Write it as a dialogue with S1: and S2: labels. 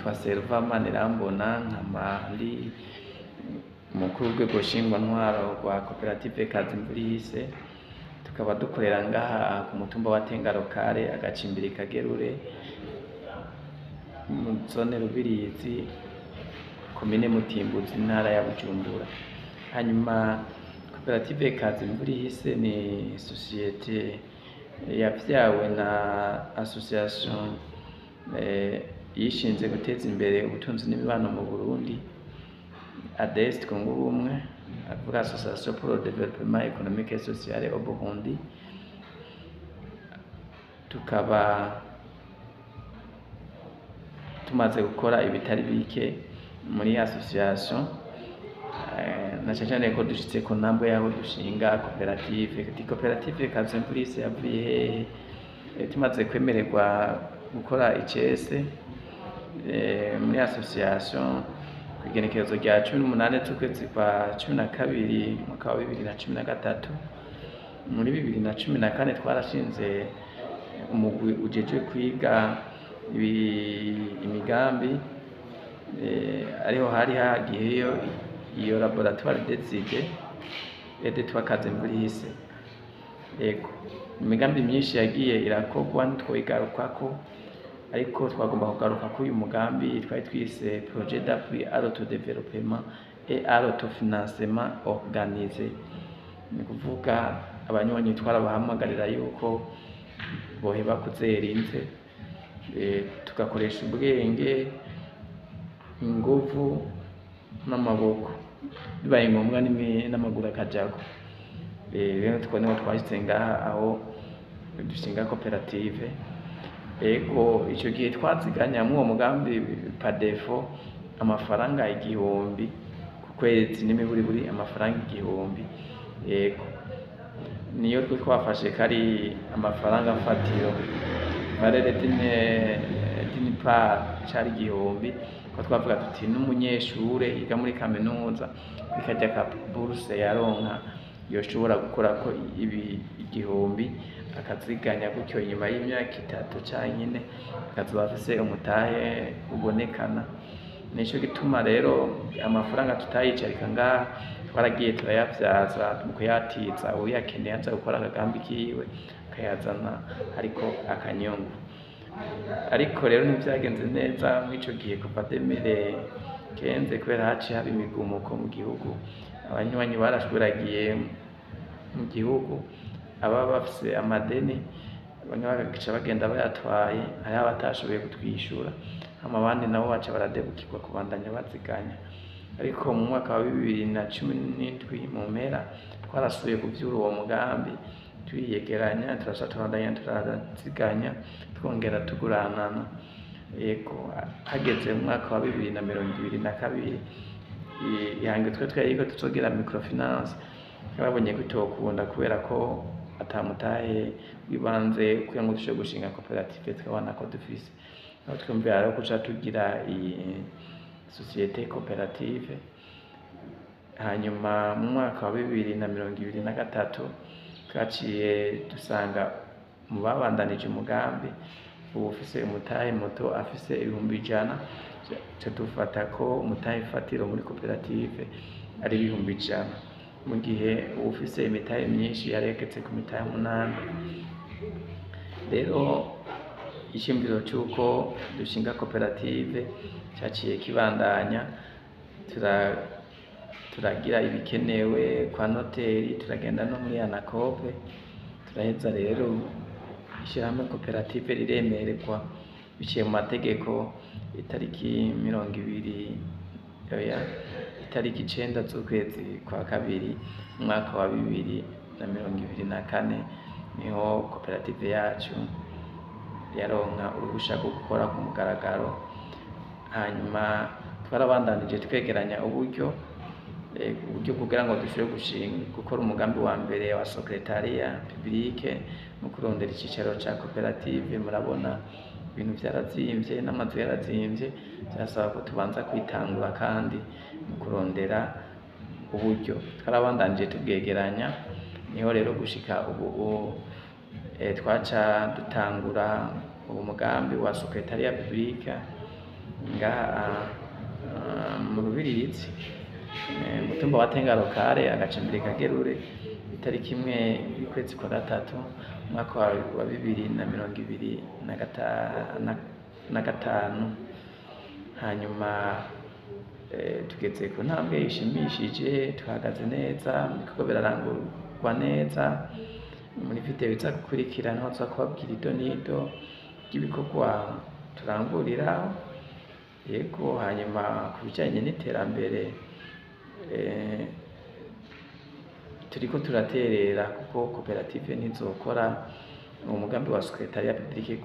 S1: Nitwa Serva Manirambona, nkaba ndi umukuru w'urwego nshingwantwaro rwa koperative Kazimvura, tukaba dukorera ngaha ku mutumba wa Tengarokare, agacimbiri Kagerure, mu zone Rubirizi, komine Mutimbuzi, intara ya Bujumbura. Hanyuma koperative Kazimvura ni sosiyete yavyawe na association yishinze guteza imbere ubutunzi n'imibano mu Burundi, ADES Twunge Ubumwe, avuga Association pour le Développement Économique et Social au Burundi. Tukaba tumaze gukora ibitari bike muri association, na cane cane ko dushitse ku ntambwe yaho dushinga koperative. Ati koperative Kazimvura yavuye hehe? Tumaze kwemererwa gukora icese muri association kw'igenekerezo rya 18 z'ukwezi kwa 12 umwaka wa 2013, muri 2014 twarashinze umugwi ujejwe kwiga imigambi, ariho hari hagiyeyo iyo laboratoire des idées et de Kazimvura. Yego, imigambi myinshi yagiye irakorwa, ntitwoyigarukako, ariko twagomba kugaruka kuri uyu mugambi twari twise projet d'appui à l'autodéveloppement et à l'autofinancement organisé. Ni kuvuga abanywanyi twarabahamagarira yuko boheba kuzera inze, tugakoresha ubwenge, inguvu n'amaboko, bibaye ngombwa n'amaguru akajako. Rero two niho twashitse ngaha aho dushinga koperative. Ego, ico gihe twaziganya muri uwo mugambi par défaut amafaranga 1000 ku kwezi, n'imiburiburi amafaranga 1000. Yego, niyo twe twafashe kari amafaranga mfatiro, valeur d'une part cari 1000, ko twavuga tuti n'umunyeshure yiga muri kaminuza bikarya ka bourse yaronka yoshobora gukorako ibi 1000, akaziganya gutyo, inyuma y'imyaka 3 canke 4 akazoba afise umutahe ubonekana. Nico gituma rero amafaranga tutayicarika ngaha, twaragiye turayavyaza mu kuyatiza uwuyakeneye aza gukora akagambi kiwe akayazana ariko akanyungu. Ariko rero ntivyagenze neza mw'ico gihe kuva 2015, kubera haciye haba imigumuko mu gihugu, abanywanyi barashwiragiye mu gihugu, ababa bafise amadeni bamwe bagaca bagenda bayatwaye, hariho abatashoboye kutwishura, hama abandi nabo baca baradebukirwa kubandanya baziganya. Ariko mu mwaka wa 2017 mu mpera twarasubiye kuvyura uwo mugambi, turiyegeranya, turasa turabandanya turaziganya, twongera tuguranana. Yego, hageze mu mwaka wa 2022, ihango twe twari tuzogira microfinance, twabonye ko itokunda kubera ko ata mutahe w'ibanze kugira ngo dushobore gushinga koperative twabona ko dufise. Aho twumvira rero kuca tugira iyi société coopérative. Hanyuma mu mwaka wa 2023 twaciye dusanga mu babandanije umugambi uwufise umutahe muto afise 100,000, ca dufata ko umutahe fatiro muri koperative ari 100,000, mu gihe uwufise imitahe myinshi yaregetse ku mitahe 8. Rero iciyumviro c'uko dushinga koperative caciye kibandanya, turagira ibikenewe kwa noteri, turagenda no muri ANACOOP, turaheza rero ishirahamwe koperative riremererwa biciye mu mategeko itariki 20, oya, itariki 9 z'ukwezi kwa kabiri umwaka wa 2024, niho koperative yacu yaronka uruhusha rwo gukora ku mugaragaro. Hanyuma twarabandanije twegeranya uburyo kugira ngo dushobore gukora umugambi wa mbere wa secrétariat public no kurondera icicaro ca koperative. Murabona ibintu vyarazimvye n'amazu yarazimvye, vyasaba ko tubanza kwitangura, kandi mu kurondera uburyo twarabandanije tubwegeranya, niho rero gushika ubu twaca dutangura uwo mugambi wa secrétariat public. Ngaha mu Rubirizi, mutumba wa Tenga Locale, agacimbiri Kagerure, itariki 1 y'ukwezi kwa gatatu, umwaka wa 2025. Hanyuma tugeze ku ntambwe ishimishije, tuhagaze neza, ibikorwa birarangurwa neza. Muri video iza gukurikira niho tuza kubabwira ido n'ido ry'ibikorwa turanguriraho. Yego, hanyuma ku bijanye n'iterambere, turiko turaterera, kuko koperative ntizokora umugambi wa secrétariat public.